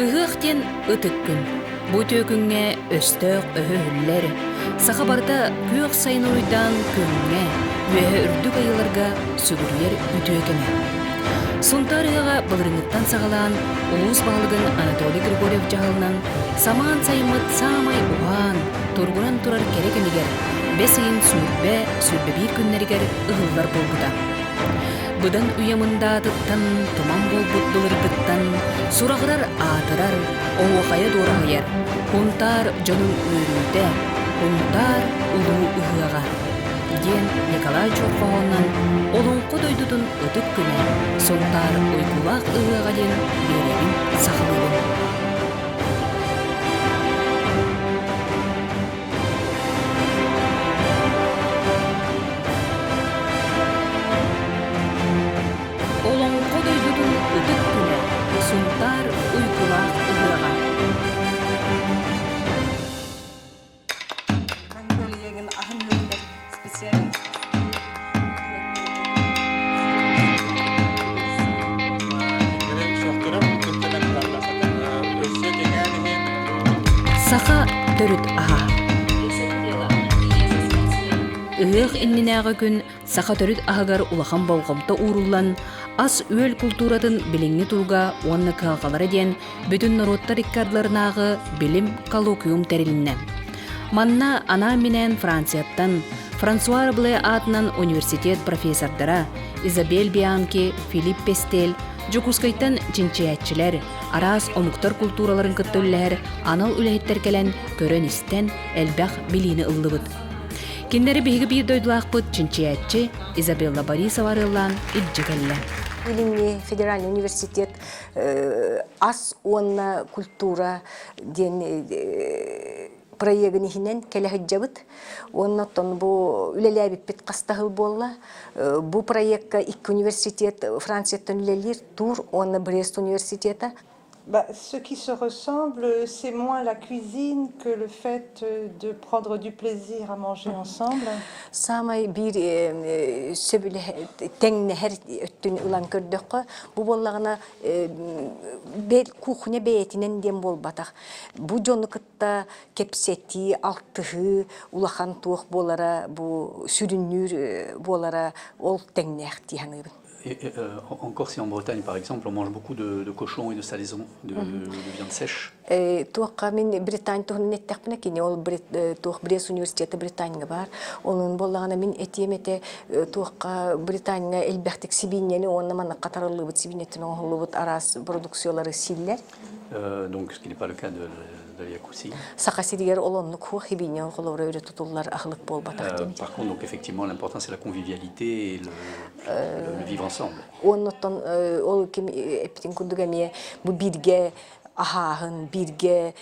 Ыһыах диэн ытык күн. Бу үтүө күҥҥэ өстөөх өһө өһүллэр, саха барыта күөх сайын уруйдаан күҥҥэ, үөһэ үрдүк айыыларга сүгүрүйэр үтүө кэмэ. Сунтаар ыһыаҕа былырыыҥҥыттан саҕалаан улуус баһылыгын Анатолий Григорьев дьаһалынан самаан сайыммыт саамай уһаан, тургуран турар кэрэ кэмигэр бэс ыйын 20, 21 күннэригэр ыһыллар буолбута. Быдан үйэ мындаатыттан, туман буолбут былыргыттан сураҕырар аатырар, оһуохайа дуораһыйар Һунтаар дьонун үөрүүтэ, Һунтаар улуу ыһыаҕа диэн Николай Чуор хоһоонунан Олоҥхо дойдутун ытык күнэ Сунтаар уйгулаах ыһыаҕа диэн биэрэбин сахалыыбын. Олоҥхо дойдутун ытык күнэ Сунтаар уйгулаах ыһыаҕа. Саха төрүт аһа. Ыһыах иннинээҕи күн саха төрүт аһыгар улахан болҕомто ууруллан, ас-үөл култууратын билиҥҥи туруга уонна кыһалҕалара диэн бүтүн норуоттар икки ардыларынааҕы билим коллоквиум тэрилиннэ. Манна анаан-минээн Францияттан Франсуа Рабле аатынан университет профессордара Изабель Бианки, Филипп Пестель, Дьокуускайтан чинчийээччилэр, араас омуктар култуураларын кытта үлэлэһэр анал үлэһиттэр кэлэн көрөн-истэн элбэх билиини ыллыбыт. Кинилэри биһиги биир дойдулаахпыт чинчийээччи Изабелла Борисова арыаллаан илдьэ кэллэ. Илиҥҥи федеральный университет ас уонна культура диэн проегын иһинэн кэлэ сылдьабыт. Уонна оттон бу үлэлээбиппит хас да сыл буолла. Бу проекка икки университет Францияттан үлэлиир Тур уонна Брест университета. Bah, ce qui se ressemble, c'est moins la cuisine que le fait de prendre du plaisir à manger ensemble. Саамай биир тэҥнэһэр өттүн ылан көрдөххө, бу буоллаҕына кухня бэйэтинэн диэн буолбатах. Бу дьону кытта кэпсэтии, алтыһыы улахан туох буолара, бу сүрүннүүр буолара ол тэҥнээх дии саныыбын. Et, encore si en Bretagne, par exemple, on mange beaucoup de cochon et de salaison, de viande sèche. Туохха мин Британь туһунан эттэхпинэ, кини ол туох Брест университета Британияга баар. Онон буоллаҕына мин этиэм этэ туохха Британияга элбэхтик сибиинньэни уонна манна хатарыллыбыт сибиинньэттэн оҥоһуллубут араас продукциялары сииллэр. Donc, ce qui n'est pas le cas de la Yakoutie. Саха сиригэр ол оннук хуох хибиинньэ холобура өрө тутуллар аһылык буолбатах диэн. Par contre, donc effectivement, l'important c'est la convivialité et le vivre ensemble. Оннуттан ол ким эппитин курдук эмиэ бу бииргэ аһааһын, бииргэ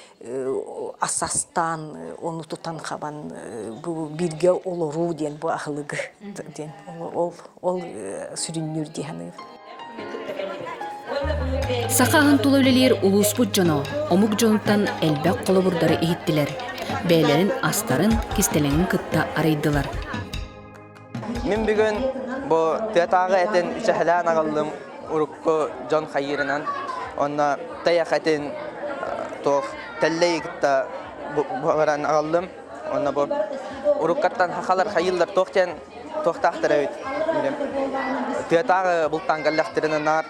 асастаан, ону тутан хабан бу бииргэ олоруу диэн бу аһылыгы диэн ол ол сүрүннүүр дии саныыбын. Саха аһын тула үлэлиир улууспут дьоно омук дьонуттан элбэх холобурдары иһиттилэр, бэйэлэрин астарын кистэлэҥин кытта арыйдылар. Мин бүгүн бу тыатааҕы этин үчэһэлээн аҕаллым урукку дьон хайыырынан. Онно тайах этин туох тэллэй кытта баран аҕаллым. Онно бу уруккаттан хахалар хайыыллар туох диэн туохтаахтар эбит. Тыатааҕы бултаан кэллэхтэринэ наар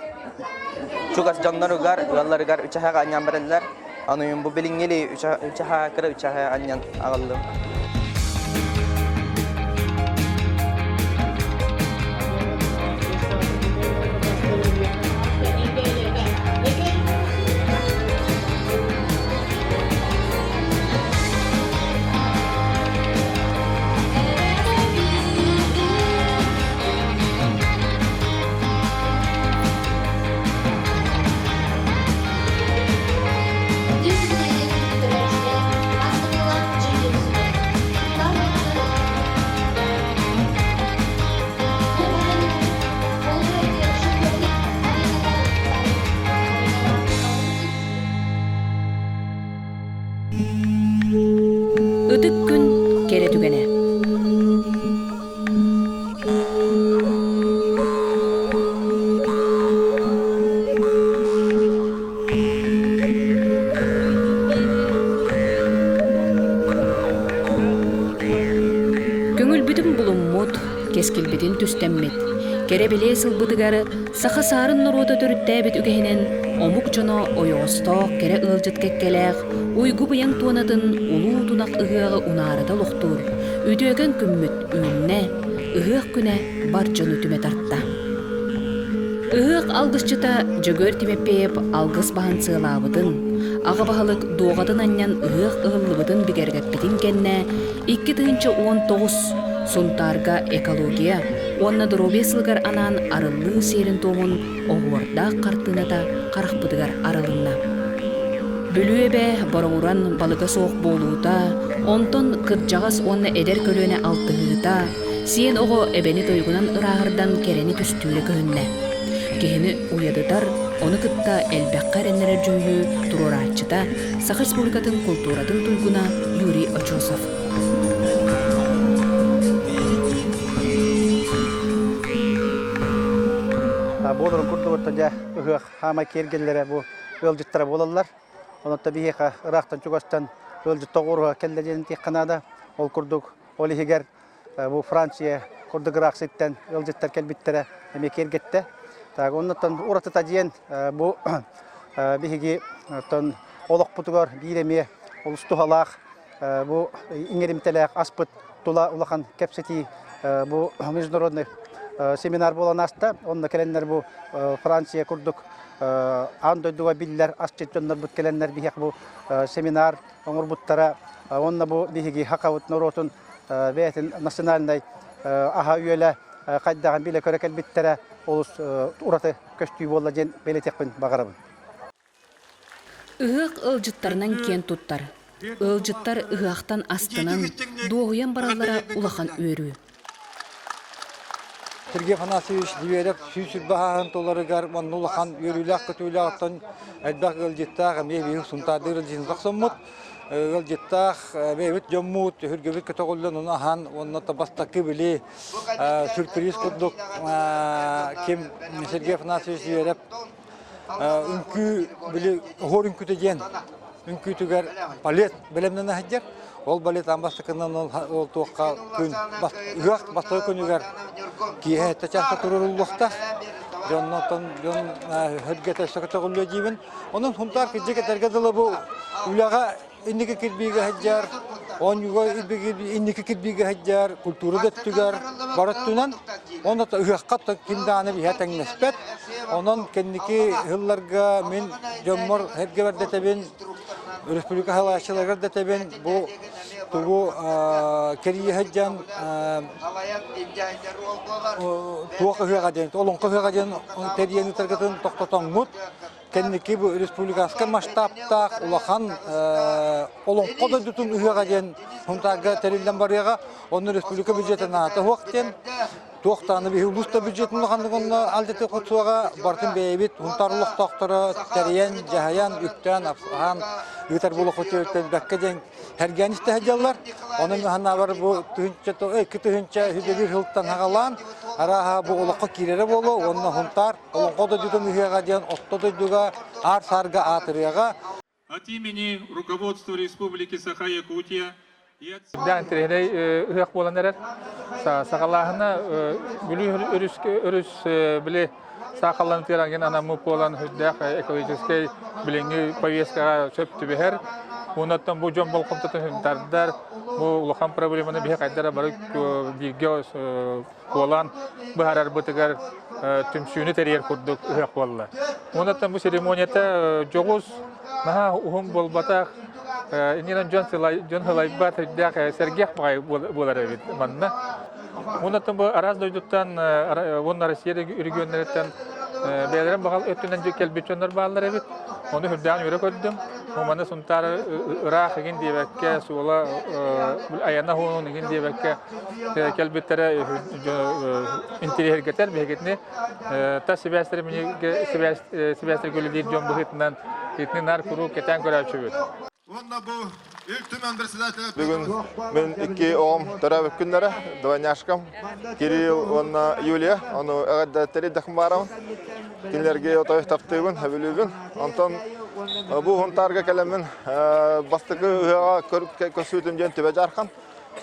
чугас дьонноругар, ыалларыгар үчэһэҕэ анньан бараллар. Аны бу билиҥҥили үчэһэ кыра үчэһэ анньан аҕаллым. кэскилбитин түстэммит, кэрэ-бэлиэ сылбытыгар саха саарын норуота төрүттээбит үгэһинэн омук дьоно ойоҕостоох кэрэ ыалдьыт кэккэлээх уйгу-быйаҥ туонатын улуу тунах ыһыаҕы унаарыта олохтуур үтүөкэн күммүт үүннэ, ыһыах күнэ бар дьону түмэ тарта. Ыһыах алгысчыта Дьөгүөр Тимэппиэйэп алгыс баһын сыалаабытын, аҕа баһылык дуоҕатын анньан ыһыах ыһыллыбытын бигэргэппитин кэннэ 2019 Сунтаарга экология уонна доруобуйа сылыгар анаан арыллыы сиэрин-туомун оһуордаах хартыыната харахпытыгар арылынна. Бүлүү эбэ бороҥуран балыга суох буолуута, онтон кырдьаҕас уонна эдэр көлүөнэ алтыһыыта, сиэн оҕо эбэни тойугунан ырааһырдан кэрэни түстүүрэ көһүннэ. Киһини уйадытар, ону кытта элбэххэ эрэннэрэр дьүһүйүү туруорааччыта Саха Республикатын култууратын туйгуна Юрий Очосов. Буоларын курдук дьэ ыһыах хаамай киэргэллэрэ бу ыалдьыттара буолаллар. Онон биһиэхэ ыраахтан-чугастан ыалдьыт тоҕуоруһа кэллэ диэн этиэххэ наада. Ол курдук ол иһигэр бу Франция курдук ыраах сиртэн ыалдьыттар кэлбиттэрэ эмиэ киэргэттэ. Так, оннуттан уратыта диэн бу биһиги оттон олохпутугар биир эмиэ олус туһалаах бу иҥэримтэлээх аспыт тула улахан кэпсэтии бу международный семинар буолан ааста. Онно кэлэннэр бу Франция курдук аан дойдуга биллэр асчыт дьоннорбут кэлэннэр биһиэхэ бу семинар оҥорбуттара. Уонна бу биһиги хахабыт норуотун бэйэтин национальнай аһа-үөлэ хайдаҕын билэ-көрө кэлбиттэрэ олус ураты көстүү буолла диэн бэлиэтиэхпин баҕарабын. Ыһыах ыалдьыттарынан киэн туттар. Ыалдьыттар ыһыахтан астынан, дуоһуйан бараллара улахан үөрүү. Сергей Афанасьевич Зверев 120 ааһын толорыгар манна улахан үөрүүлээх-көтүүлээх оттон элбэх ыалдьыттаах эмиэ биһиги Сунтаардыыр ыалдьытын тохсоммут. Ыалдьыттаах бэйэбит дьоммут, өһүргэбит көтөҕүллэн ону аһан уонна бастакы били сюрприз курдук ким Сергей Афанасьевич Зверев Үҥкүү били оһуор үҥкүүтэ диэн үҥкүүтүгэр балет бэлэмнэнэ сылдьар. Ол балет аан бастакынан ол туохха күн ыһыах бастакы күнүгэр киэһэ сэттэ чааска туруоруллуохтаах. Дьоннортон дьон сэргэтэ өссө көтөҕүллүө диибин. Онон Сунтаар кырдьык этэргэ дылы бу үлэҕэ инники кирбиигэ сылдьар, оонньууга инники кирбиигэ сылдьар, культура да өттүгэр бар өттүнэн, онно ыһыахха ким даҕаны биһэ тэҥнэспэт. Онон кэнники сылларга мин дьоммор эргэ бэрдэтэбин, республика салайааччыларыгар дэтэбин, бу тугу кэрийэ сылдьан туох ыһыаҕа диэн, олоҥхо ыһыаҕа диэн тэрийэн ыытаргытын тохтотоҥҥут, Кэнники бу республиканскай масштабтаах улахан Олоҥхо дойдутун ыһыаҕа диэн Сунтаарга тэриллэн барыаҕа. Онно республика бюджета наада суох диэн туох даҕаны биһи улуус да бюджетын улаханнык онно алдьатыы хотуоҕа барытын бэйэбит Сунтаар олохтоохторо тэрийэн, дьаһайан, үктээн, аһаан ыытар буолуохпут бэккэ диэн Хэргээн истэ сылдьаллар. Онон ханаабар бу тыһыынча 2000 үһү сылтан хагалаан арааһа бу олоххо киирэрэ буолуо уонна Сунтаар Олоҥхо дойдутун ыһыаҕа диэн орто дойдуга аар-саарга аатырыаҕа. От имени руководства Республики Саха-Якутия Сүрдээх интэриэһинэй ыһыах буолан эрэр. Саҕалааһына Бүлүү өрүс өрүс били саахалланытыгар ангин анаммыт буолан сүрдээх экологическай билиҥҥи повесткаҕа сөп түбэһэр. Уоннаттан бу дьон болҕомтотун тардар, бу улахан проблеманы биһи хайдара бары бииргэ куолаан быһаарарбытыгар түмсүүнү тэрийэр курдук ыһыах буолла. Уоннаттан бу церемонията дьоҕус, наһаа уһун буолбатах, иннинэн дьон дьон сылайбат, үрдээх сэргэх баҕайы буолар эбит манна. Уоннаттан бу араас дойдуттан уонна Россия регионнарыттан бэйэлэрин баҕал өттүнэн кэлбит дьоннор бааллар эбит. Ону үрдээн үөрэ көрдүм. Маны Сунтаар ыраах игин диэбэккэ, суола айана хуонун игин диэбэккэ кэлбиттэрэ интириэһиргэтэр биһигитини тас сибээстэр сибээстэргэ үлэлиир дьон быһыытынан итини наар куруук кэтээн көрөөччүбүт. Уонна бу Ил Түмэн председателэ Бүгүн мин икки оҕом төрөөбүт күннэрэ, двойняшкам Кирилл уонна Юлия. Ону эҕэрдэ баарабын. Кинилэргэ отой таптыыбын, сөбүлүүбүн. Онтон бу Сунтаарга кэлэммин бастакы ыһыаҕа көрсүүтүм диэн Түбэ Дьаархан.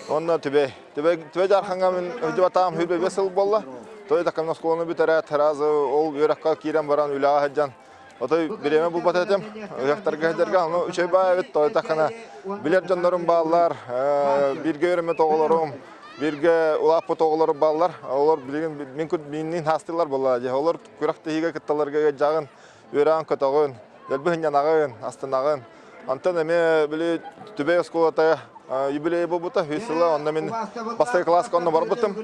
Онно Түбэй. Түбэй Түбэй Дьаархаҥҥа мин өйдөбатаам 25 сыл буолла. Той такамна оскуоланы бүтэрээт, сразу ол үөрэххэ киирэн баран үлэҕэ сылдьан отой бириэмэ булбат этим. Ыһыахтарга сылдьарга ону үчүгэй баа эбит. Той такана билэр дьоннорум бааллар, бииргэ үөрэммит оҕолорум, бииргэ улааппыт оҕолорум бааллар. Олор билигин мин миннин хаастыылар буолла. Олор күрэхтэһиигэ кытталларга ыалдьаҕын, үөрэҕин көтөҕүн, дэлби сынньанаҕын, астынаҕын. Онтон эмиэ били Түбэй оскуолата юбилей буолбута үс сыла, онно мин бастакы кылааска онно барбытым.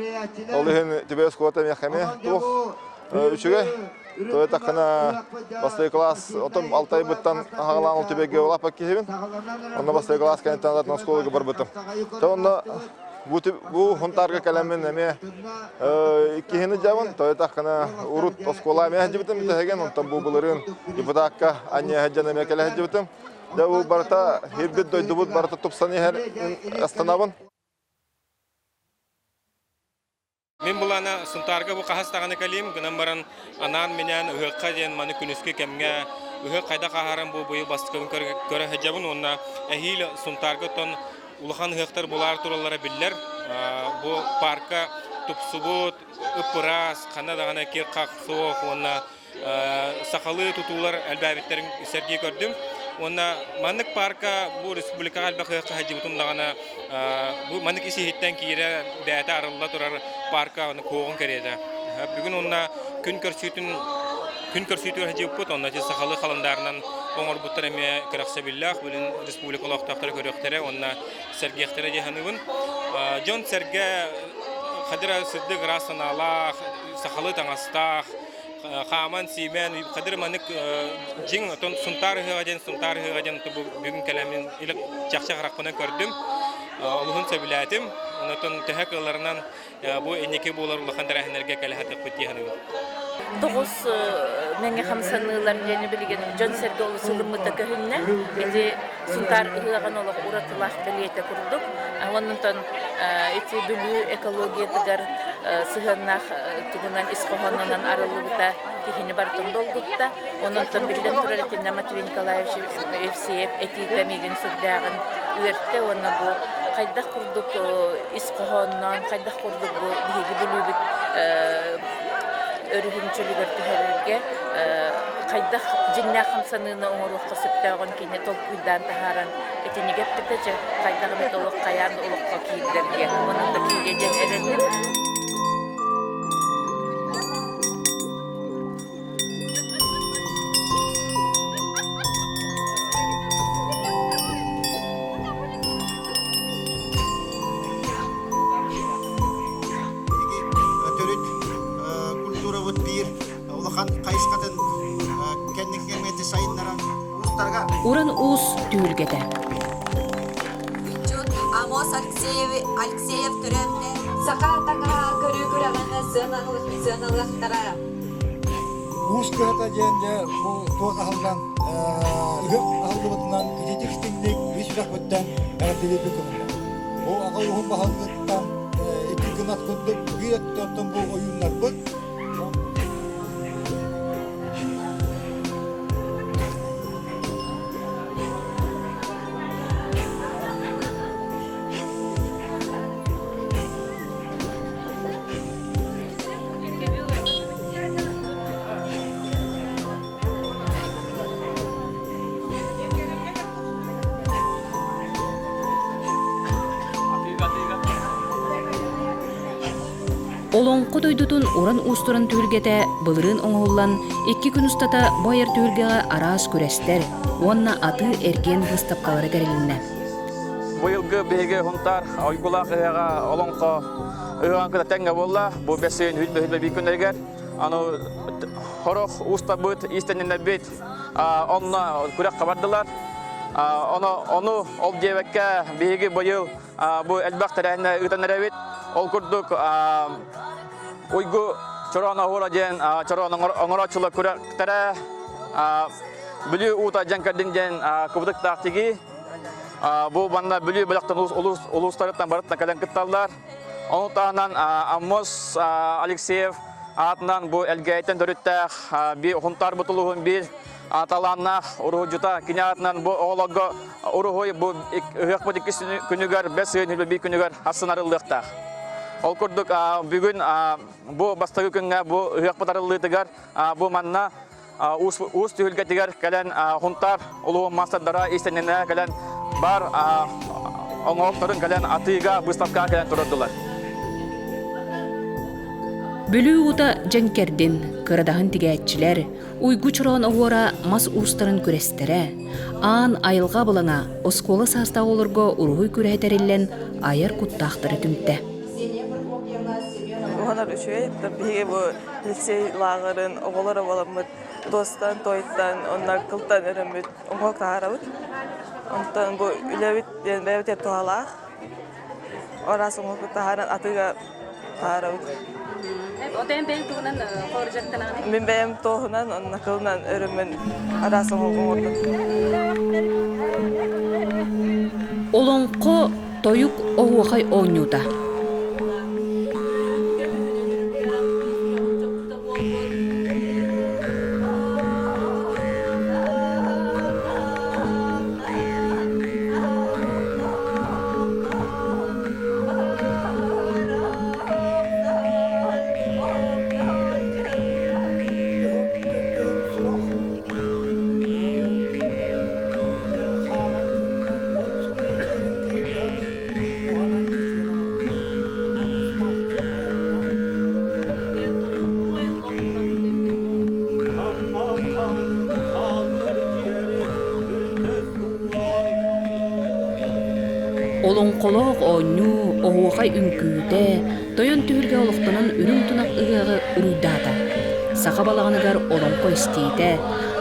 Ол иһин Түбэй оскуолата миэхэ эмиэ туох үчүгэй. Тоҕо эттэххинэ бастакы кылаас отом Алтайбыттан аҕалаан ол Түбэйгэ улааппыт киһибин. Онно бастакы кылаас кэнниттэн атын оскуолага барбытым. Те онно бу бу Хунтаарга кэлэммин эмиэ иккиһини дьабын, тоҕо эттэххинэ урут оскуола эмиэ сылдьыбытым бүтэһигин, онтон бу былырыын депутакка анньа сылдьан эмиэ кэлэ сылдьыбытым. Дьэ бу барыта ирбит дойдубут барыта тупсан иһэр астанабын. Мин былаана Сунтаарга бу хаһыс даҕаны кэлиим, гынан баран анаан-минээн ыһыахха диэн маны күнүскү кэмҥэ ыһыах хайдах ааһарын бу быйыл бастакыбын көрө сылдьабын уонна эһиил Сунтаарга оттон улахан ыһыахтар булаар тураллара биллэр. Бу парка тупсубут, ып-ыраас, ханна даҕаны кир-хах суох уонна сахалыы тутуулар элбээбиттэрин сэргии көрдүм. Уонна маннык парка бу республикаҕа элбэх ыһыахха сылдьыбытым даҕаны бу маннык ис-иһиттэн киирэ бэйэтэ арылла турар парка аны куоҕун кэриэтэ. Бүгүн уонна күн көрсүүтүн күн көрсүүтүгэр сылдьыбыппыт, онно ити сахалыы халандаарынан оҥорбуттар эмиэ кэрэхсэбиллээх. Бүгүн республика олохтоохторо көрүөхтэрэ уонна сэргиэхтэрэ дии саныыбын. Дьон-сэргэ хадыра сырдык ыраас санаалаах, сахалыы таҥастаах, хааман-сиимэн хадыр маннык дьиҥ отон Сунтаар ыһыаҕа диэн Сунтаар ыһыаҕа диэн бүгүн кэлэммин чахчы харахпынан көрдүм олуһун сөбүлээтим онтон төһө кыалларынан бу инники буолар улахан тэрээһиннэргэ кэлэ сатыахпыт дии саныыбын. Тоҕус мэҥэ хамсаныылар диэни билигин дьон-сэргэ олус ылыммыта көһүннэ. Ити Сунтаар ыһыаҕын олох уратылаах бэлиэтэ курдук. Онтон ити Бүлүү экологиятыгар сыһыаннаах тугунан ис хоһоонунан арыллыбыта киһини барытын долгутта. Онон биллэн турар итиннэ Матвей Николаевич Евсеев этиитэ миигин сүрдээҕин үөртэ уонна бу хайдах курдук ис хоһоонноон, хайдах курдук бу биһиги Бүлүүбүт өрүһүн чөлүгэр түһэрэргэ хайдах дьиҥнээх хамсаныыны оҥоруохха сөптөөҕүн кини толкуйдаан таһааран итиннигэ эппитэ дьэ хайдах эмит олох хайаан да олоххо киирдэр диэн онон да киириэ диэн эрэнним. Төрүт культурабыт биир улахан хайысхатын кэнники кэмҥэ сайыннаран уустарга Уран уус түһүлгэтэ. Үчүт Амос Алексеев, Алексеев төрөөбүтэ. Саха таҥаһа көрүү күрэҕин сыаналыахтара. Уус кыһата диэн дьэ бу туох аһыллан ыһыах аһыллыбытынан ититик истиҥник үс үрэхпиттэн эҕэрдэлиирбит көҥүллэр. Бу аҕа ууһун баһылыгыттан икки гынат курдук биир өттүттэн бу ойууннарбыт Олоҥхо дойдутун уран уустуран түһүлгэтэ былырыын оҥоһуллан, икки күн устата бу айар түһүлгэҕэ араас күрэстэр уонна атыы-эргиэн быыстапкалара тэрилиннэ. Быйылгы биһиги Һунтаар Ойгулаах ыһыаҕа олоҥхо ыһыаҕын кытта тэҥҥэ буолла. Бу бэс ыйын үһүн биир күннэригэр аны хорох уустарбыт, иистэнньэннэрбит онно күрэххэ бардылар. Ону, ону ол диэбэккэ биһиги быйыл бу элбэх тэрээһиннэ ыытан эрэбит. Ол курдук Уйгу Чороон оһуора диэн чороон оҥорооччулар күрэхтэрэ Бүлүү уута дьэҥкэрдин диэн кыбытыктаах тигии. Бу манна Бүлүү бөлөхтөн улуустарыттан барыттан кэлэн кытталлар. Ону таһынан Аммос Алексеев аатынан бу Элгээйтэн төрүттээх Хунтаарбыт улууһун биир талааннаах уруһуйдьута кини аатынан бу оҕолорго уруһуй бу ыһыахпыт иккис күнүгэр бэс ыйын биир күнүгэр ассынарыллыахтаах. Ол курдук бүгүн бу бастакы күҥҥэ бу ыһыахпыт арыллыытыгар бу манна уус түһүлгэтигэр кэлэн Хунтаар улууһун маастардара иистэнньэннэрэ кэлэн бар оҥоһуктарын кэлэн атыыга выставкаҕа кэлэн турардылар. Бүлүү уута дьэҥкэрдин, кырадаһын тигээччилэр, уйгу чороон оһуора мас уустарын күрэстэрэ, аан айылҕа абылаҥа оскуола саастаах оҕолорго уруһуй күрэһэ тэриллэн айар куттаахтары түмтэ. Уһанар үчүгэй, биһиги бу лицей лааҕырын оҕолоро буоламмыт туостан, туойтан уонна кылтан өрөммүт оҥоһук таһаарабыт. Онтон бу үлэбит диэн бэйэбитигэр туһалаах. Араас оҥоһуку таһааран атыыга таһаарабыт. Отойон бэйэҥ тугунан хоору дьарыктанаҕыный? Мин бэйэм туоһунан уонна кылынан өрөммүн араас оҥоһук оҥордум. Олоҥхо тойук оһуохай оонньуута. Олоҥхолоох оонньуу, оһуохай үҥкүүтэ, тойон түһүлгэ олохтонон үрүҥ тунах ыһыаҕы уруйдаата. Саха балаҕаныгар олоҥхо истиитэ,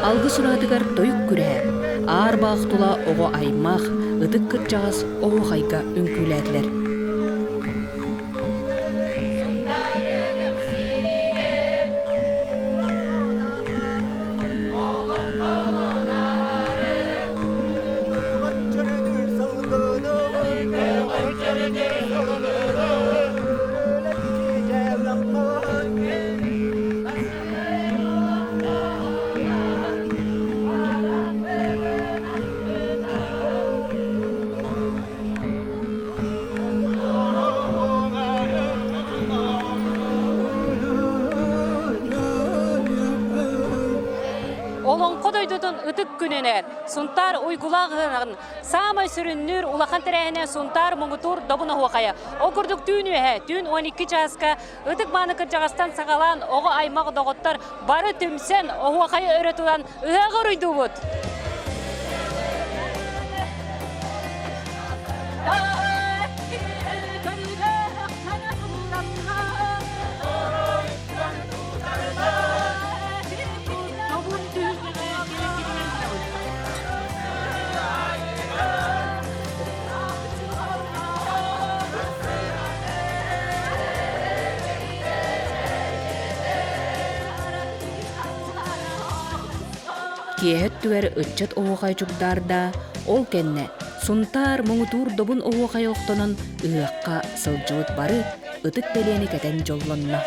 алгыс ураатыгар тойук күрэһэ, аар баах тула оҕо аймах, ытык кырдьаҕас оһуохайга үҥкүүлээтилэр. Олоҥхо дойдутун ытык күнүнэр Сунтаар уйгулаах ыһыаҕын саамай сүрүннүүр улахан тэрээһинэ Сунтаар муҥутуур добун оһуохайа. Ол курдук түүн үөһэ, түүн 12 чааска ытык мааны кырдьаҕастан саҕалаан оҕо аймах доҕоттор бары түмсэн оһуохайы өрө тутан ыһыаҕы уруйдуубут. Киэһэ өттүгэр ыччат оһуохай чугдаарда, ол кэннэ Сунтаар муҥутуур добун оһуохай олохтонон ыһыахха сылдьыбыт бары ытык бэлиэни кэтэн дьоллонно.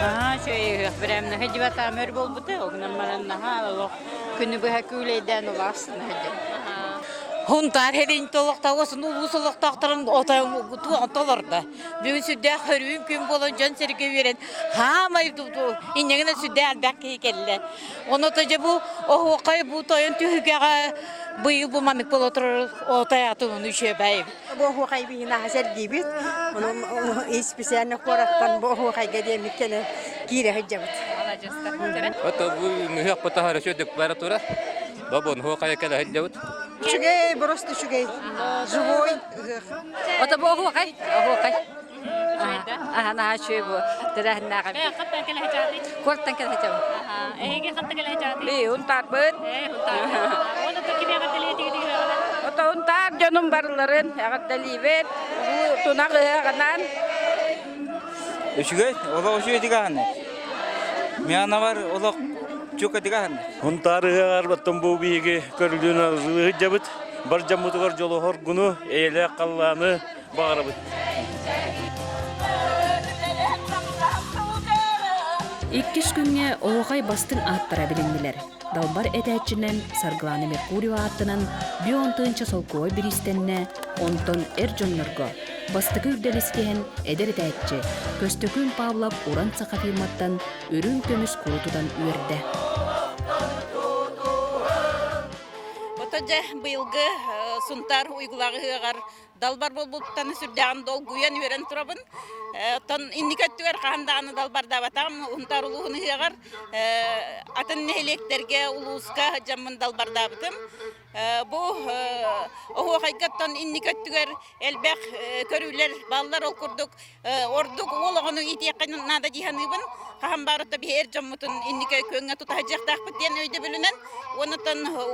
Наһаа үчүгэй ыһыах бэрэмнэһэ дьыбатаам өр буолбута, ол гынан баран наһаа олох күнү быһа күүлэйдээн улаастын сылдьар. Хунтаар һэлин толохтоогосын улуус олохтоохторун толордо. Бүгүн сүрдээх хөрүүн күн буолан дьон сэргэ үөрэн хаамай инньэгинэ сүрдээх элбэх киһи кэллэ. Ону то дьэ бу оһуохай бу тойон түһүгэҕэ быйыл бу маннык буола турар отаятын үчүөбэй. Бу оһуохай биһин аһа сэргиибит. Ону специально куораттан бу оһуохайга диэммит кэлэн киирэ сылдьабыт. Это бу мүһүөх потаһар өсөдүк бара тура. Бабон оһуохайа кэлэ сылдьабыт. Үчүгэй, просто үчүгэй. Живой ыһыах. Ото бу оһуохай, оһуохай. Аха, наһаа үчүгэй бу тэрээһиннээх эбит. Хантан кэлэ сылдьаатый? Куораттан кэлэ сылдьабын. Эһиги хантан кэлэ сылдьаатый? Би, Унтаарбын. Оны кими эҕэрдэлиэтигит Ото Унтаар дьонум барыларын эҕэрдэлиибит. Тунах ыһыаҕынан. Үчүгэй, олох үчүгэй тигаһаны. Мианавар олох чука тигаһаны. Унтаар ыһыаҕар баттан бу биһиги көрүлүүн ыһыдьабыт. Бар дьаммытыгар дьолоһор гуну, эйэлээх халлааны баҕарабыт. Иккис күҥҥэ оһуохай бастыҥ ааттара билиннилэр. Далбар этээччинэн Саргылана Меркурьева ааттанан Бион тыынча солкуобай бириистэннэ, онтон эр дьоннорго бастакы үрдэли ситиһэн эдэр этээччи Көстөкүүн Павлов Уран Саха фирматтан үрүҥ көмүс куру тутан үөрдэ. Ото дьэ быйылгы Сунтаар уйгулаах ыһыаҕар далбар буолбуттан сүрдээҕин долгуйан үөрэн турабын. Оттон инники өттүгэр хаһан даҕаны далбардаабатаҕым Сунтаар улууһун ыһыаҕар атын нэһилиэктэргэ, улууска дьаммын далбардаабытым. Бу оһуохайга оттон инники өттүгэр элбэх көрүүлэр бааллар. Ол курдук ордук уол оҕону иитиэххэ наада дии саныыбын. Хаһан баар отто биһи эр дьоммутун инники күөҥҥэ тута сылдьыахтаахпыт диэн өйдөбүлүнэн. Уонна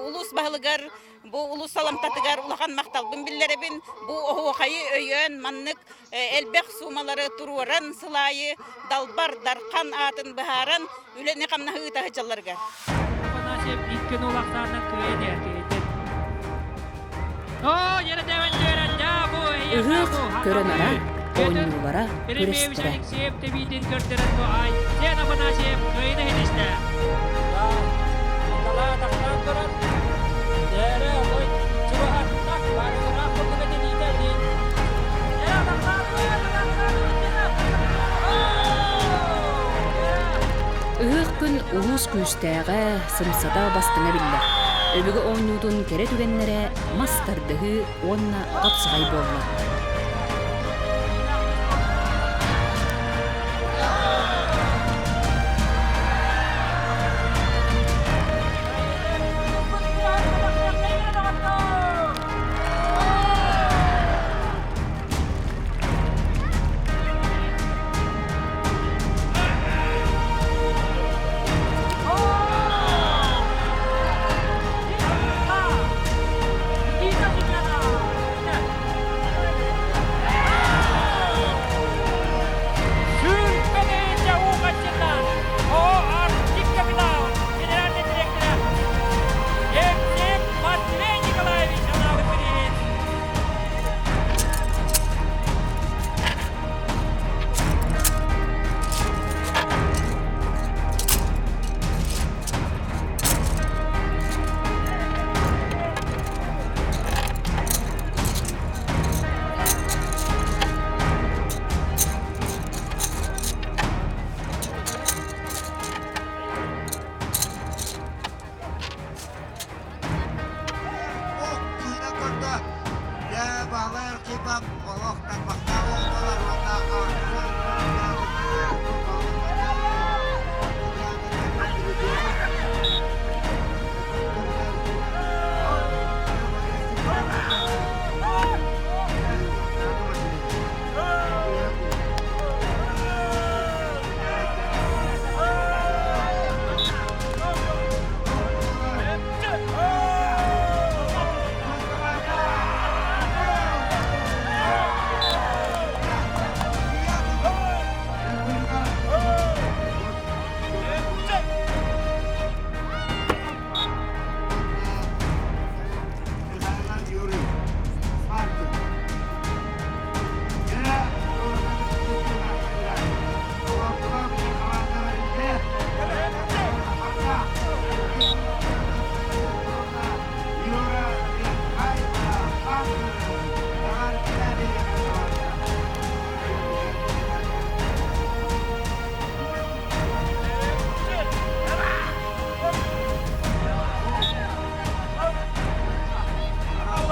улуус баһылыгар Бу улуус саламтатыгар улахан махталбын биллэрэбин. Бу оһуохайы өйөөн маннык элбэх суумалары туруоран сыл аайы Далбар Дархан аатын быһааран үлэни-хамнаһы ыыта сылдьалларыгар. Афанасьев икки нулахтаанан кыайан эркиһитин. Ыһыах көрөн-ара, оонньуулара, күрэстэрэ. Алексеев тэбиитин көрдөрөн бу Айсен Афанасьев кыайыны иһитистэ. Ыһыах күн улуус күүстээҕэ, сымсата бастыҥа биллэр. Өбүгэ оонньуутун кэрэ түгэннэрэ мас тардыһыы уонна хапсаҕай буолла.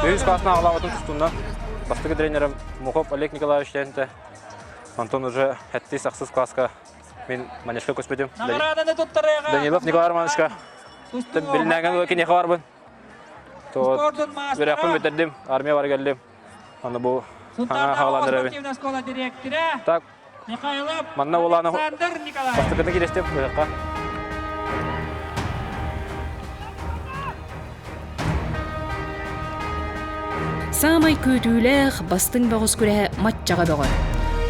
Үһүс классно аҕалаабытын тустунна. Бастакы тренерим Мухов Олег Николаевич диэнтэ. Онтон уже хэттис ахсыс класска мин манежка көспүтүм. Данилов Николай Романовичка билинээҥҥэ киниэхэ барбын. Үөрэхпин бүтэрдим, армия бара кэллим. Аны бу Аңа хаалан Так, манна улаана бастакыны кирэстеп ыһыкка. Саамай күүтүүлээх, бастыҥ бөҕөс күрэһэ Маччаҕа бөҕө.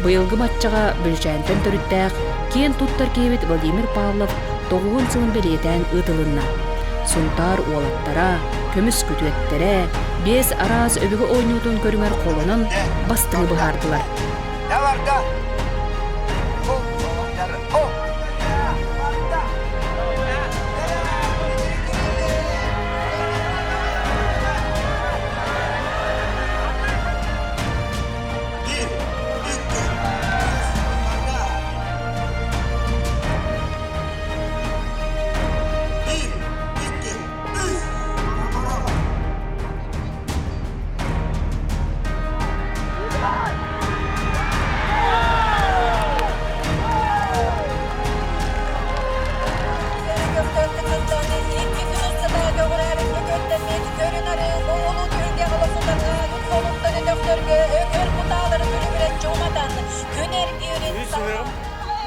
Быйылгы Маччаҕа Бүлүчээнтэн төрүттээх, киэн туттар киһибит Владимир Павлов тоҕуһун сылын бэлиэтээн ыытылынна. Сунтаар уолаттара, көмүс күтүөттэрэ, биэс араас өбүгэ оонньуутун көрүҥэр холонон бастыҥы быһаардылар.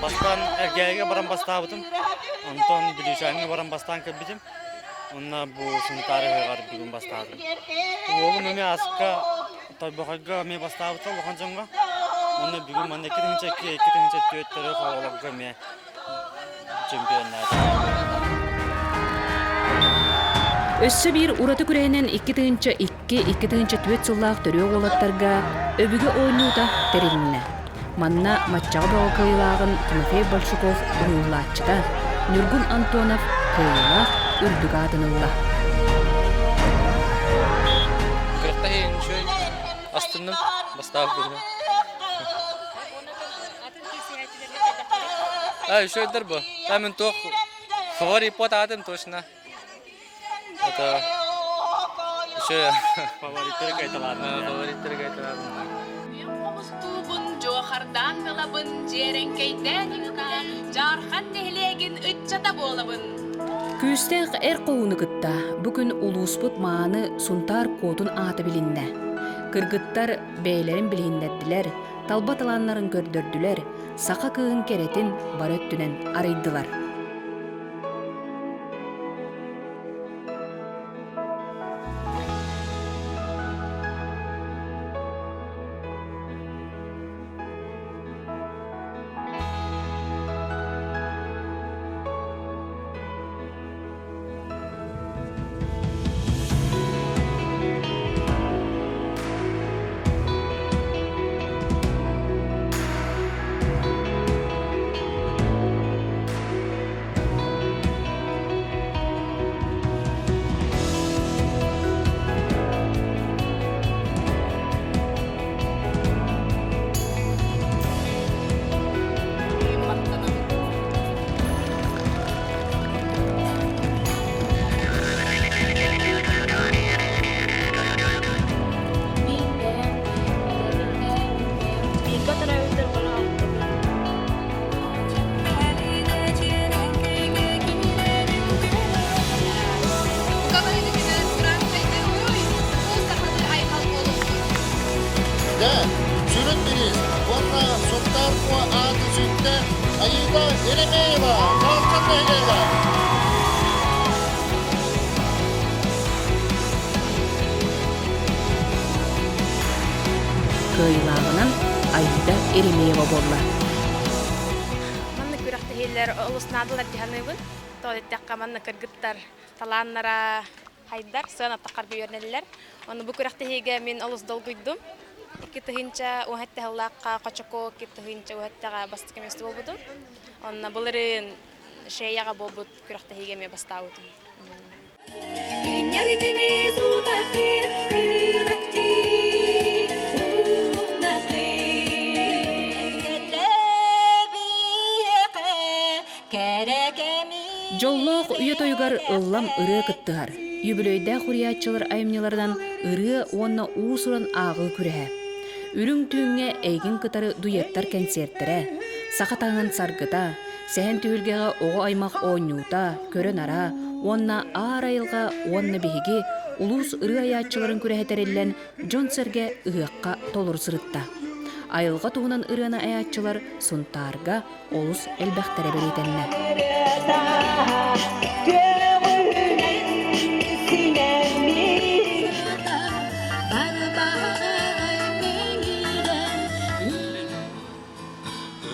Бастаан Эргээйигэ баран бастаабытым. Онтон Бүлүүчээҥҥэ баран бастаан кэлбитим. Онно бу Сунтаар ыһыаҕар бүгүн бастаатым. Уолум эмиэ аска Тойбохойго эмиэ бастаабыта улахан дьоҥҥо. Онно бүгүн манна 2002 2004 төрүөх оҕолорго эмиэ чемпионнаата. Өссө биир ураты күрэһинэн 2002-2004 сыллаах төрүөх уолаттарга өбүгэ оонньуута тэрилиннэ. Манна Маччаҕа бөҕө кыайыылааҕын Тимофей Большаков уһуйуллааччыта Ньургун Антонов кыайыылаах үрдүк аатын ылла. Күрэхтэһиин үчүгэй астынным бастаах быһыынан. А, үчүгэйдэр бу. Та мин туох фаворит аатым точно. Это еще Фавориттары кайталаадым. Фавориттары кайталаадым. Хомустуубун, дьуохардаан ылабын, дьиэрэҥкэйдээн ыҥыта, Дьаархан нэһилиэгин ыччата буолабын. Күүстээх эр хоһууну кытта бу күн улууспут мааны Сунтаар Куотун аата билиннэ. Кыргыттар бэйэлэрин билиһиннэрдилэр, талба талааннарын көрдөрдүлэр, саха кыыһын кэрэтин бары өттүнэн арыйдылар. Дьэ, сүрүн бириис уонна Сунтаар Куо ааты сүктэ Аида Еремеева, Дьаархан нэһилиэгэ. Кыайыылааҕынан Аида Еремеева буолла. Маннык күрэхтэһиилэр олус наадалар дии саныыбын. Тоҕо диэтэххэ, манна кыргыттар талааннара хайдар, сыана тахарга үөрэнэллэр. Ону бу күрэхтэһиигэ мин олус долгуйдум. 2017 сыллаахха Хочоко 2017-ҕэ бастакы миэстэ буолбутум. Онно былырыын Шеяҕа буолбут күрэхтэһиигэ эмиэ бастаабытым. Дьоллоох үйэ тойугар ыллам ырыа кыттыһар. Үбүлүөйдээх уруйааччылар айымньыларынан ырыа уонна уус-уран ааҕыы күрэһэ. Үрүҥ түүҥҥэ эйигин кытары дуэттар кэнсиэртэрэ, саха таҥаһын саргыта, сэһэн түһүлгэҕэ оҕо аймах оонньуута, көрө-нара уонна аар айылҕа уонна биһиги. улуус ырыа айааччыларын күрэһэ тэриллэн, дьон-сэргэ ыһыахха толору сырытта. Айылҕа туһунан ырыаны айааччылар Сунтаарга олус элбэхтэрэ бэлиэтэннэ.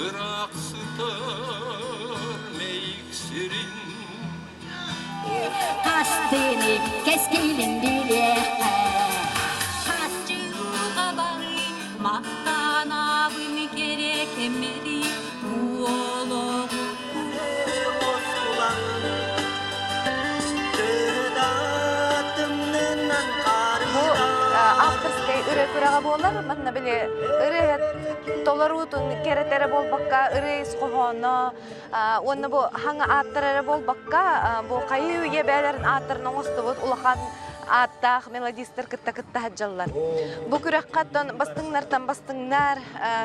Ыраах сытар мэйик сирин Хастыны кэскилин билиэххэ Хасчыга бары махтанабын кэрэ кэммэри уолоҕу Бу авторскай ырыа күрэҕэ буолар. Манна били ырыаһыт толоруутун кэрэтэрэ буолбакка, ырыа ис хоһооно уонна бу хаҥа ааттара эрэ буолбакка, бу хайыы үйэ бээлэрин ааттарын оҥостубут улахан ааттаах мелодистар кытта кытта сылдьаллар. Бу күрэххэ оттон бастыҥнартан бастыҥнар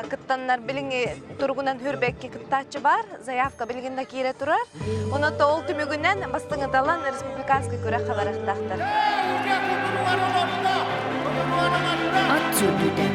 кыттаннар билиҥҥи туругунан хүрбэкки кыттааччы баар, заявка билигин да киирэ турар. Онон ол түмүгүнэн бастыҥыталан республиканскай күрэххэ барыахтаахтар. Ат сүүрдүүтэ.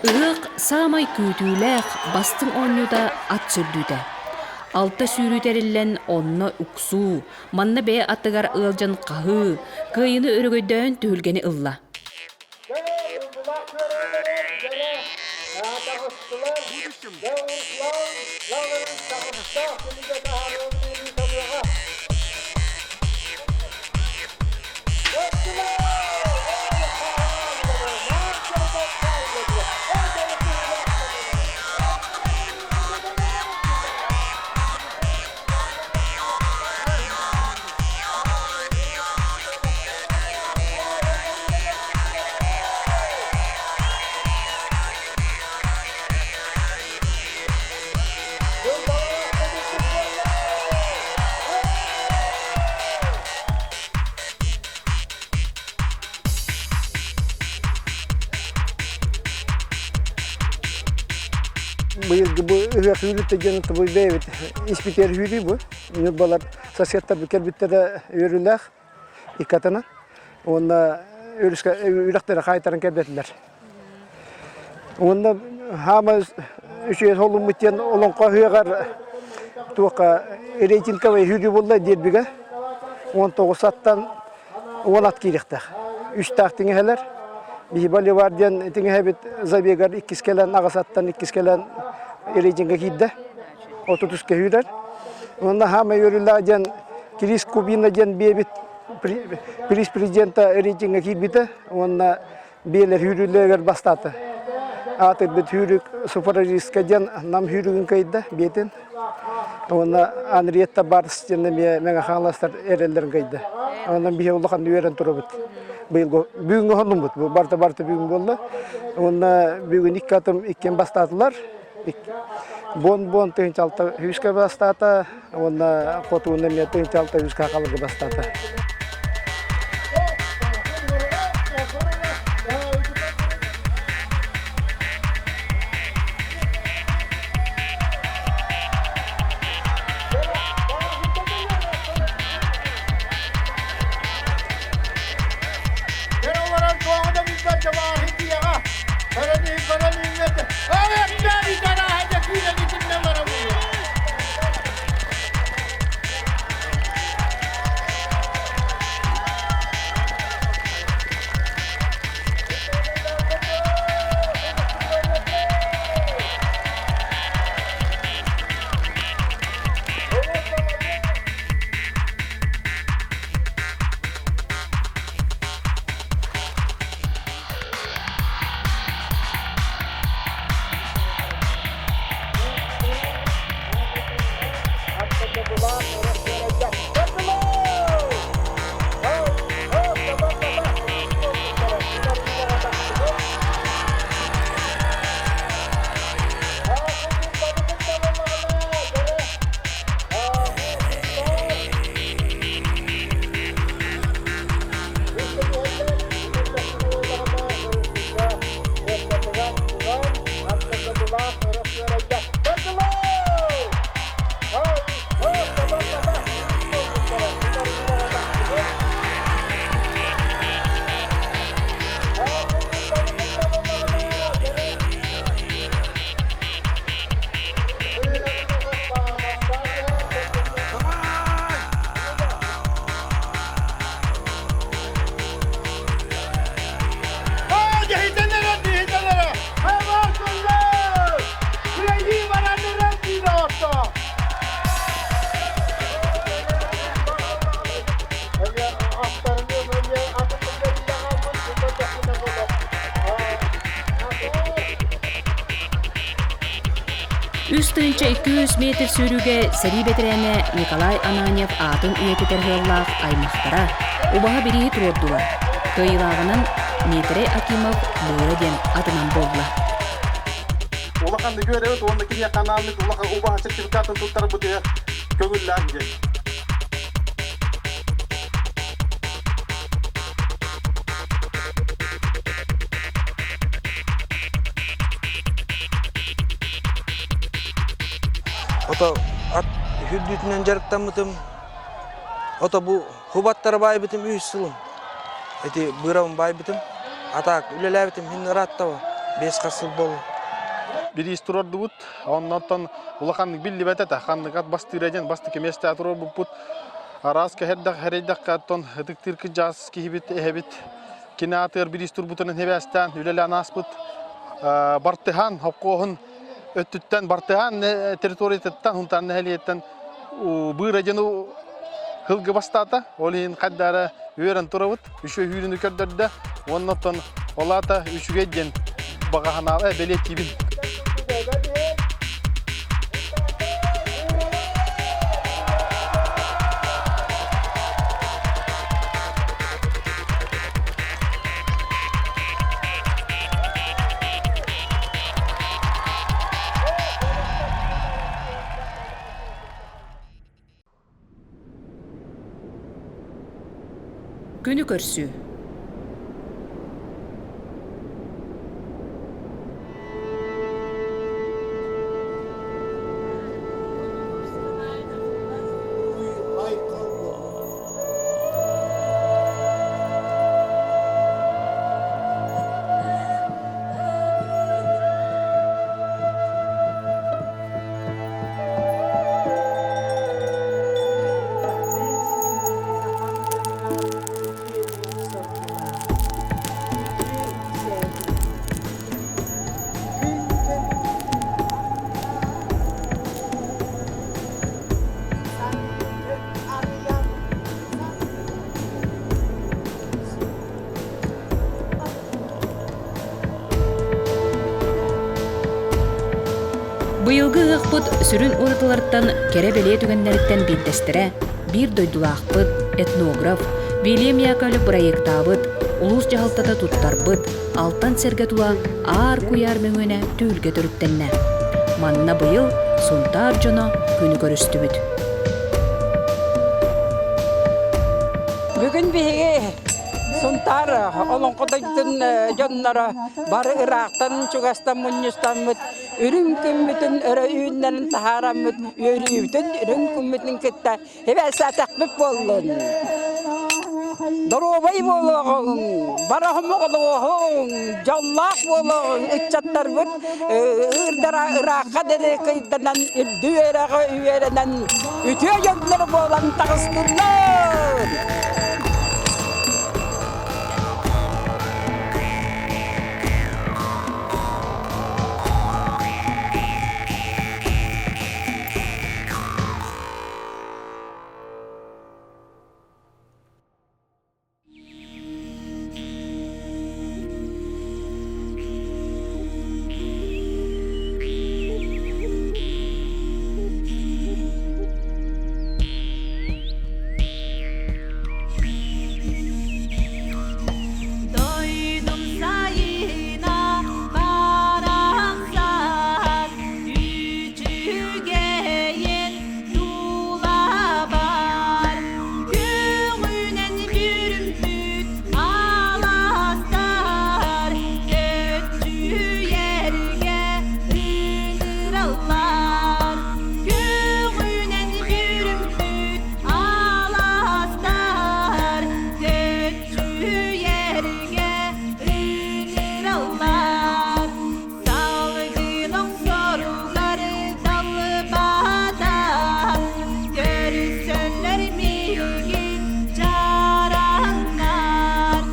Ыһыах саамай күүтүүлээх, бастыҥ оонньуута ат сүүрдүүтэ. Алта сүүрүү тэриллэн, онно уксуу, манна бэйэ аттыгар ыалдьан хаһыы, кыайыыны өрөгөйдөөн түһүлгэни ылла. Быйылгы бу ыһыах үүрүттэ диэн бу бэйэбит испитиэр үүрүү бу. Ньурбалар соседтар кэлбиттэрэ үөрүүлээх иккатына. Уонна үрэхтэрэ хаайтаран кэлбэтилэр. Уонна хаама үчүгэй солуммут диэн олоҥхо ыһыаҕар туохха рейтинговай үүрүү буолла диэрбигэ 19 аттан 10 ат киириэхтээх. Үстээх тиҥэһэлэр. Биһи боливар диэн тиҥэһэбит забегар иккис кэлэн аҕыс аттан иккис кэлэн рейтингэ киирдэ. 33 үүрэр. Уонна хаамай үөрүүлээх диэн Крис Кубина диэн биэбит приз президента рейтингэ киирбитэ уонна биэлэр үүрүүлэригэр бастаата. Аатырбыт сүүрүк суфражистка диэн Нам сүүрүгүн кыайда биэтин. Уонна Анриетта Барс диэн эмиэ Мэҥэ Хаҥаластар эрэллэрин кыайда. Онон биһи улахан үөрэн турабыт. Быйылгы бүгүҥҥү хоннуммут. Барыта барыта бүгүн буолла. Уонна бүгүн икки атым иккиэн бастаатылар. Бон-бон тыһыынча үскэ бастаата уонна хотугун эмиэ 1603 халыгы бастаата. 3200 метр сүүрүүгэ сэрии бэтэрээнэ Николай Ананьев аатын үйэтитэр ыаллаах аймахтара убаһа бирииһи туруордулар. Кыайыылааҕынан Дмитрий Акимов Быыра диэн атынан буолла. Улахан үөрөбүт уонна киниэхэ анааммыт улахан убаһа сертификатын туттарбытыгар көҥүллээх диэн. Ото ат үрдүтүнэн дьарыктаммытым. Ото бу хубаттара баайбытым үс сылым. Эти бырабын баайбытым. Атаак үлэлээбитим хин ырааттаба. Бес хас сыл болу. Бириис турардыбыт. Оннотон улахан биллибэт этэ. Ханнык ат бастыыра диэн бастакы миэстэ турарбыппыт. Араас кэһэрдэх хэрэйдэххэ оттон ытыктыыр кыдьаас киһибит эһэбит Кини аатыгар бириис турбутунан хибээстээн үлэлээн ааспыт Бартыһаан хопкуоһун өттүттэн Бартыһаан территориятыттан Хунтаан нэһилиэгиттэн Быыра диэн һылгы бастаата. Ол иһин хайдара үөрэн турабыт. Үчүгэй үүрүүнү көрдөрдө. Уонна оттон ол аата үчүгэй диэн баҕаһанаала бэлиэтиибин. Күнү көрсүү. Быйылгы ыһыахпыт сүрүн уратыларыттан кэрэ-бэлиэ түгэннэриттэн биирдэстэрэ биир дойдулаахпыт, этнограф Вильям Яковлев бырайыактаабыт, улуус дьаһалтата туттарбыт Алтан сэргэ тула аар куйаар мөҥүөнэ түүлгэ төрүттэннэ. Манна быйыл Сунтаар дьоно күнү көрүстүбүт. Бүгүн биһиги Сунтаар олоҥхо дойдутун дьонноро бары ыраахтан чугастан мунньустаммыт үрүҥ күммүтүн өрө үүннэрин таһаараммыт үөрүүбүтүн үрүҥ күммүтүн кытта Эбээсээтэхпит буоллун. Доруобай буолуоҕуҥ, барахомоҕолуоҕуҥ, дьоллоох буолуоҕуҥ, ыччаттарбыт ыырдара ыраахха диэри кыйданан, үрдүк үөрэҕи үөрэнэн, үтүө дьоннор буолан таҕыстыннар! Дойдум сайына барахсан Үчүгэйин тулабар Күҥүнэн бүрүммүт алаастар Көччүйэргэ ыҥыраллар Күҥүнэн бүрүммүт алаастар Көччүйэргэ ыҥыраллар Салгын оҥсоругар далбатан, көрсөллөр миигин чараннар.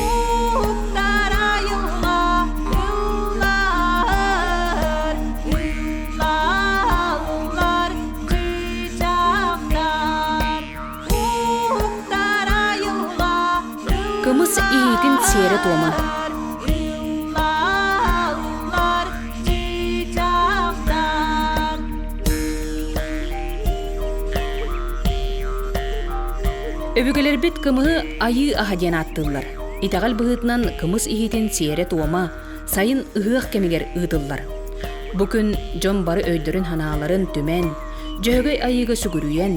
Уһуктар айылҕа ыллаар, ыллааллар чыычаахтар. Уһуктар айылҕа Кымыс иһиитин сиэрэ-туома. Өбүгэлэрбит кымыһы айыы аһа диэн ааттыыллар. Итэҕэл быһыытынан кымыс иһиитин сиэрэ-туома сайын ыһыах кэмигэр ыытыллар. Бу күн дьон бары өйдөрүн-санааларын түмэн, Дьөһөгөй айыыга сүгүрүйэн,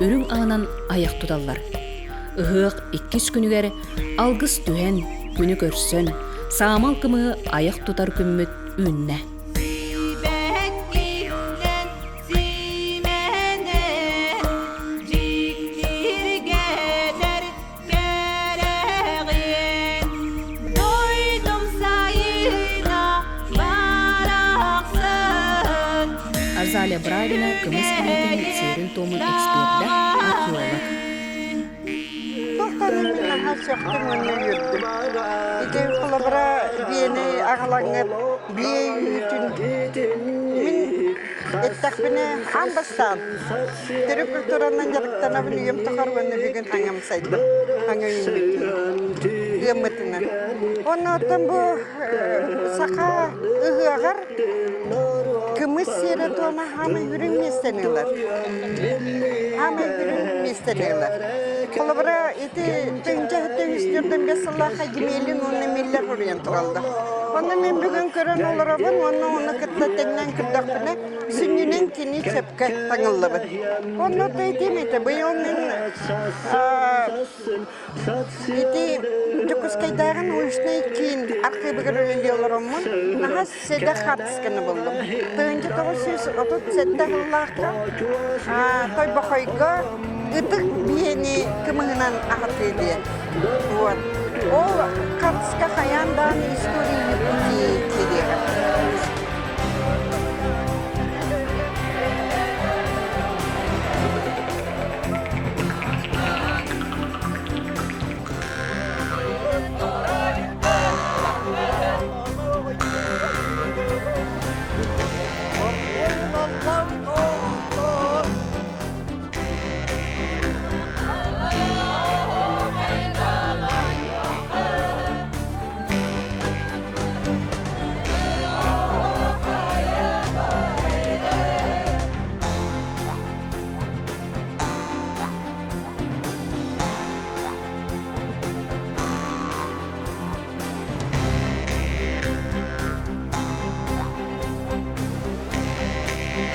үрүҥ аһынан айах туталлар. Ыһыах иккис күнүгэр алгыс түһэн, күнү көрсөн, саамал кымыһы айах тутар күммүт үүннэ. Азалия Бравина кымыс иһиитин сиэрин-туомун экспердэ, археолог. Туохтан наһаа сөхтүм уонна үөрдүм. Ити холобура биэни аҕалаҥҥыт биэ үүтүн мин эттэхпинэ аан бастаан төрүт культуранан дьарыктанабын үйэм тухары уонна бүгүн хаҥам сайдым хаҥа үүммүтүнэн ыаммытынан. Онно оттон бу саха ыһыаҕар кымыс сиэрэ-туома хаамай үрүҥ миэстэни ылар. Хаамай үрүҥ миэстэни ылар. Холобура, ити тыһыынча 704 сыллаахха Гимелин уонна Миллер хоруйан тураллар. Онно мин бүгүн көрөн олоробун уонна ону кытта тэҥнээн көрдөхпүнэ, сүнньүнэн кини сөпкө таҥыллыбыт. Онно этиим этэ, быйыл мин Ити Дьокуускайдааҕы научнай киин архыыбыгар үлэлии олороммун, наһаа сэдэх хаартысканы буллум. 1937 сыллаахха Тойбохойго ытык биэни кымыһынан аһатыы диэн. Вот. Ол хаартыска хайаан даҕаны история Якутии киириэҕэ.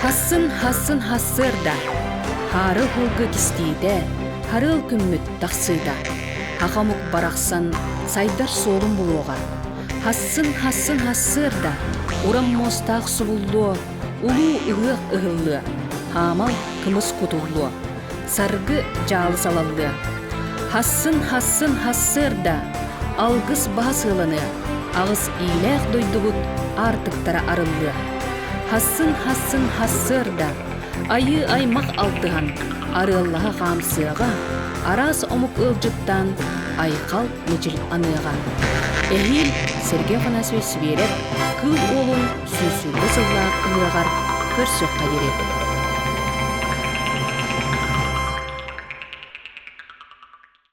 Хассын, хассын хассыарда, хаары уһулга кистиитэ, харыал күммүт тахсыыта. Хаха омук барахсан сайдар суолун булуоҕа. Хассын, хассын хассыарда, уран муостаах субуллуо, Улуу ыһыах ыһыллыа, хаамал кымыс кутуллуо, саргы дьаалы салаллыа. Хассын, хассын, хассыарда, алгыс баһа сыаланыа, аҕыс иилээх дойдубут аартыктара арыллыа. Хассын, хассын, хассыарда, айыы аймах алтыһан, арыаллаһа хаамсыаҕа, араас омук ыалдьыттаан айхал мичил аныаҕа. Эһиил Сергей Афанасьевич Сибиэрэп Кыыл Уолун сүүс сүүрбэ сыллаах ыһыаҕар көрсүөххэ диэри.